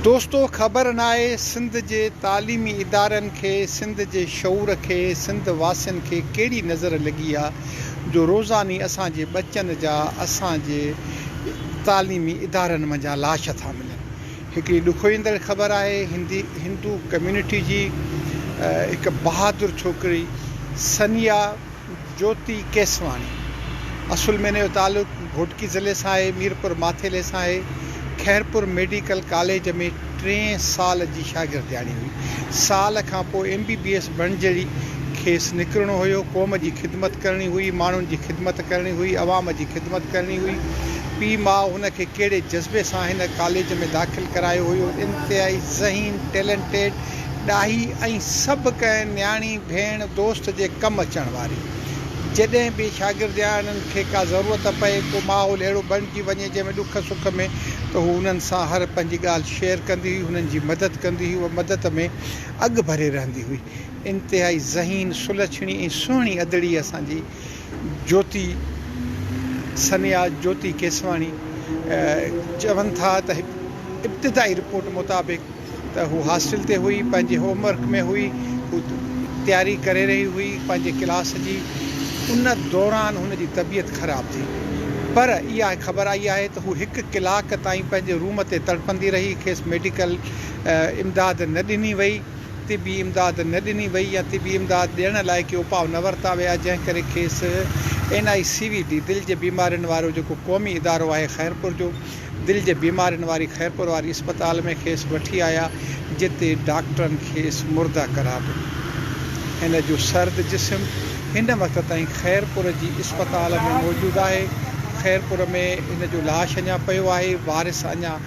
دوستو خبر ناهي سنڌ جي تعليمي ادارن کي سنڌ جي شعور کي سنڌ واسين کي ڪهڙي نظر لڳي آ جو روزاني اسان جي ٻچن جا اسان جي تعليمي ادارن منجهان لاش ٿا ملن هڪڙي ڏکوئيندڙ خبر آهي هندي هندو ڪميونٽي جي هڪ بهادر ڇوڪري سنيا جوتي ڪيسواڻي اصل ۾ هن جو تعلق گهوٽڪي ضلعي سان آهي، ميرپور ماٿيلي سان آهي. خيرپور ميڊيڪل ڪاليج ۾ ٽئين سال جي شاگردياڻي هئي. سال کان پوء ايم بي بي ايس بڻجي کيس نڪرڻو هيو. قوم جي خدمت ڪرڻي هئي، ماڻهن جي خدمت ڪرڻي هئي، عوام جي خدمت ڪرڻي هئي. پيء ماء هن کي ڪهڙي جذبي سان هن ڪاليج ۾ داخل ڪرايو هيو. انتهائي ذهين، ٽيلنٽيڊ، ڏاهي ۽ سڀ ڪنهن نياڻي، ڀيڻ، دوست جي ڪم اچڻ واري. جڏهن به شاگردياڻين کي ڪا ضرورت پئي، ڪو ماحول اهڙو بڻجي وڃي جنهن ۾ ڏک سک ۾ ته هو انهن سان هر پنهنجي ڳالهه شيئر ڪندي هئي، هنن جي مدد ڪندي هئي، اها مدد ۾ اڳ ڀري رهندي هئي. انتهائي ذهين، سلڇڻي ۽ سهڻي ادڙي اسان جي جوتي سنيا جوتي ڪيسواڻي چون ٿا ته ابتدائي رپورٽ مطابق ته هو هاسٽل تي هئي، پنهنجي هوم ورڪ ۾ هئي، هو تياري ڪري رهي هئي پنهنجي ڪلاس جي، ان دوران هن جي طبيعت خراب ٿي. پر اها خبر آئي آهي ته هو هڪ ڪلاڪ تائين پنهنجي روم تي تڙپندي رهي، کيس ميڊيڪل امداد نه ڏني وئي، طبي امداد نه ڏني وئي يا طبي امداد ڏيڻ لاء ڪي اپاء نه ورتا ويا، جنهن ڪري کيس N I C V D, دل جي بيمارين وارو جيڪو قومي ادارو آهي خيرپور جو، دل جي بيمارين واري خيرپور واري اسپتال ۾ کيس وٺي آيا جتي ڊاڪٽرن کيس مرده قرار ڏنو. هن جو سرد جسم هن وقت تائين خيرپور جي اسپتال ۾ موجود آهي. خيرپور ۾ هن جو لاش اڃا پيو آهي. وارث اڃا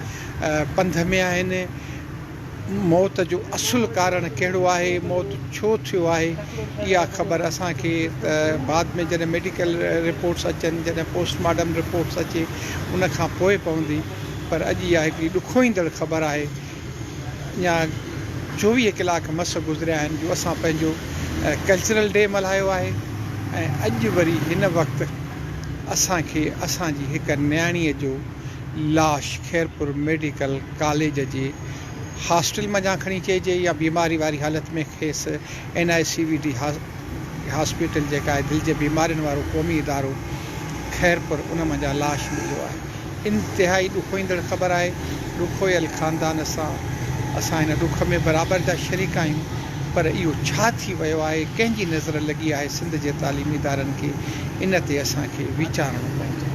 پنڌ ۾ آهن. موت جو اصل ڪارڻ ڪهڙو آهي، موت ڇو ٿيو آهي، اها خبر اسان کي ته بعد ۾ جڏهن ميڊيڪل رپورٽس اچن، جڏهن پوسٽ مارٽم رپورٽس اچي ان کان پوء پوندي پر اڄ اها هڪڙي ڏکوئيندڙ خبر آهي. اڃا 24 ڪلاڪ مس گذريا آهن جو اسان پنهنجو ڪلچرل ڊي ملهايو آهي ۽ اڄ وري هن وقت اسان کي اسان جي هڪ نياڻيء جو لاش خيرپور ميڊيڪل ڪاليج جي هاسٽل منجهان کڻي چئجي يا بيماري واري حالت ۾ کيس N I C V D hospital جيڪا آهي دل جي بيمارين وارو قومي ادارو خيرپور ان منجهان لاش مليو آهي انتهائي ڏکوئيندڙ خبر آهي ڏکويل خاندان سان اسان هن ڏک ۾ برابر جا شريڪ آهيون پر اهو ڇا ٿي ويو آهي ڪنهن جي نظر لڳي آهي سنڌ جي تعليمي ادارن کي ان تي اسان کي ويچارڻو پوندو.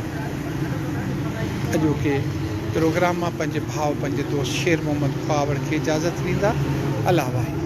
اڄوڪي پروگرام مان پنهنجي ڀاء پنهنجي دوست شير محمد خواوڙ کي اجازت ڏيندا. الله واهي.